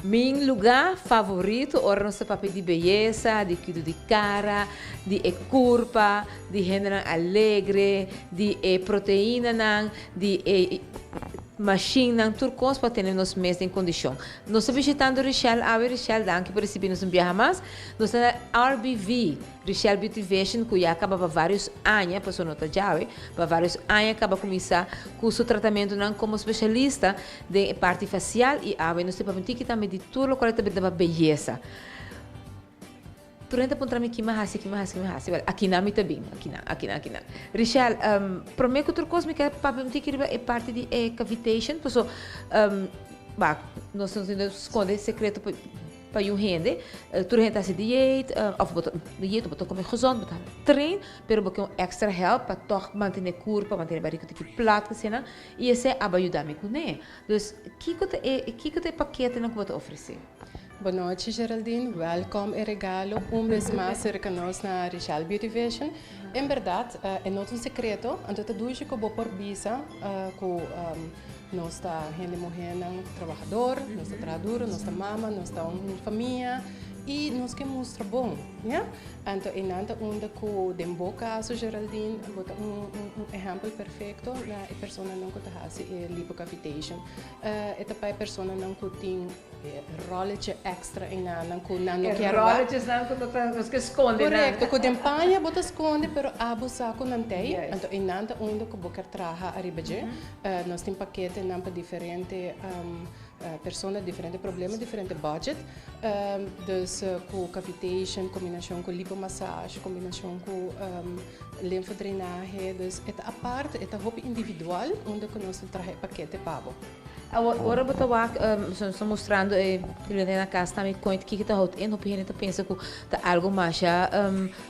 Mi lugar favorito ora nos ta papia di beyesa, di cuido di cara, di e curpa, di hendenan alegre, di e proteinanan, di e machinenan, tur cos pa tene nos mes den condicion. Nos ta bishitando Richelle awe. Richelle, danki pa ricibi nos un biaha mas. Nos ta na RBV, Richelle Beauty Vision, cu ya caba pa varios aña, pasobra no ta djawe, pa varios aña caba cuminsa cu su tratamentonan como specialista den e parti facial y awe nos ta papia un tiki tambe di tur locual ta brinda pa beyesa. Tur hende ta puntra mi kima hasi, kima hasi, kima hasi. Wel, akinan mi ta bin, akinan, akinan, akinan. Richelle, prome cu tur cos mi kier papia un tiki riba e parti di e cavitation, paso, bah, nos no tin sconde secreto pa pa yu hende. Tur hende ta hasi dieet, of bo ta dieet, bo ta come gezond, bo ta train, pero bo ke un extra help pa toch mantene curpa, mantene barica tiki plat, asina, y esey aba yuda mi cune. Dus, kico ta e, kico ta e paketenan cu bo ta ofrece? Bon nochi, Geraldine, welkom e regalo un bes mas cerca nos na Richelle Beauty Vision. En berdad, e no ta un secreto, anto ta dushi cu bo por bisa cu nos ta hende muhernan trabahador, nos ta traha duro, nos ta mama, nos ta un famia y nos ke mustra bon, ya? Anto eynan ta unda cu den bo caso, Geraldine, bo ta un ehempel perfecto na e personanan cu ta haci e lipocavitation. E ta pa e personanan cu tin e rolletje extra eynan cu nan no kier wak. E rolletjesnan cu no ta, nos ke sconde nan. Correcto, cu den paña bo ta sconde pero abo sa cu nan t'ey, anto eynan ta unda cu bo kier traha ariba dje. Nos tin paketenan pa diferente persona, diferente problema, diferente budget. Dus cu cavitation, combinacion cu lipomassage, combinacion cu lymfedrainahe. Dus e ta apart, e ta hopi individual unda cu nos ta traha e pakete pa bo. Awor, ora bo ta wak, nos ta mustrando e cliente na cas tambe con kiko ta houdt in. Hopi hende ta pensa cu ta algo masha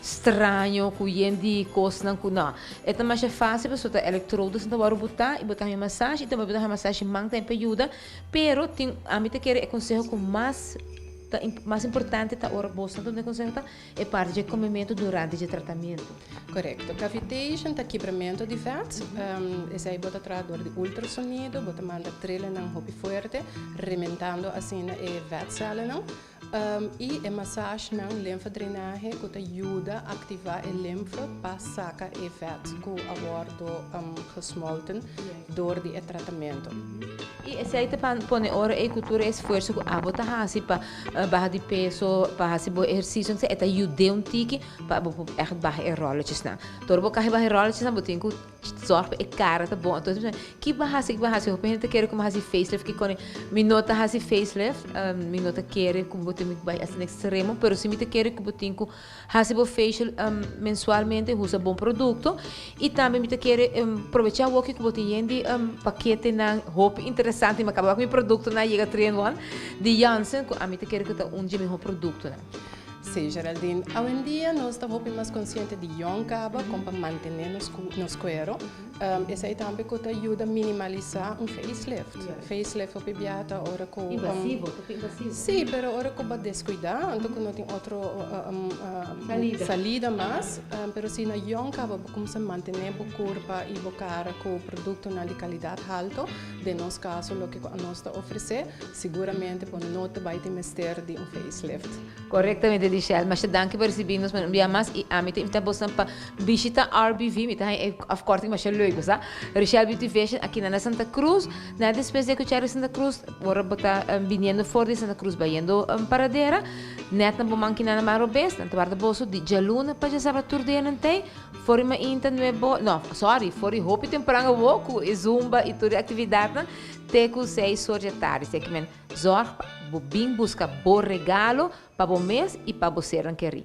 straño, cu yen di cosnan cu no. E ta masha facil pasobra ta electrodos ta worde bota y bo ta haña massage y tambe bo ta haña massage man tambe pa yuda. Pero tin, ami ta kere e conseho cu mas ta mas importante ta ora boso ta duna e conseho ta e parti dje comemento durante dje tratamento. Correcto. Cavitation ta kibramento di vet. Esey bo ta traha door di ultrasonido, bo ta manda trillenan hopi fuerte, rementando asina e vetcellennan. Y e massagenan, lymfedrainahe, cu ta yuda activa e lymfe pa saca e vet cu a wordo gesmolten door di e tratamento. Y esey ta pa pone ora ey cu tur e esfuerzo cu abo ta haci pa baha di peso, pa haci bo ehercicio, e ta yud'é un tiki pa bo por echt baha e rolletjesnan. Tur bo kahi baha e rolletjesnan bo tin ku zorg pa e kara ta bon. Entonces mi ta ki bo a hasi, ki bo a hasi? Hopi hende ta kere ku mi hasi facelift, kiko mi no ta hasi facelift, mi no ta kere ku bo tin ku bai asina ekstremo, pero si mi ta kere ku bo tin ku hasi bo facial mensualmente, usa bon produkto y tambe mi ta kere probecha awoki ku bo tin yen di paketenan hopi interesante, mi a kaba wak mi produktonan a yega 3 in 1 di Janssen ku ami ta kere ku ta un dje miho produktonan. Sí, Geraldine, awendia nos ta hopi mas konsiente di yòn kaba kon pa mantené nos nos kuero. Esei tambe ku ta yuda minimalisá un facelift. Facelift hopi bia ta ora ku. Invasivo, ta hopi invasivo. Sí, pero ora ku bo a deskuidá, anto ku no tin otro Salida. salida mas. Pero si na yòn kaba bo kumsa mantené bo kurpa i bo kara ku produktonan di kalidat halto, den nos kaso loke ku anos ta ofresé, siguramente bo no ta bai tin mester di un facelift. Korektamente, Lishel. Masha danki pa risibí nos un bia mas i ami ta invitá bosnan pa bishita RBV. Mi ta haña e afkorting masha leuk, bo sa. Richelle Beauty Vision aki na Santa Cruz. Na despues di e kuchara di Santa Cruz, ora bo ta biniendo for di Santa Cruz bayendo Paradera, nèt na bo man kinan na man robes, nan ta warda boso di djaluna pa djasabra tur dia nan tei. For di mainta nuebo, no, sorry, for di hopi tempran awo ku e zumba i tur e aktividatnan te ku seis or dje tardi. Esei ki men. Zorg pa bo bin buska bo regalo pa bo mes i pa bo sernan kerí.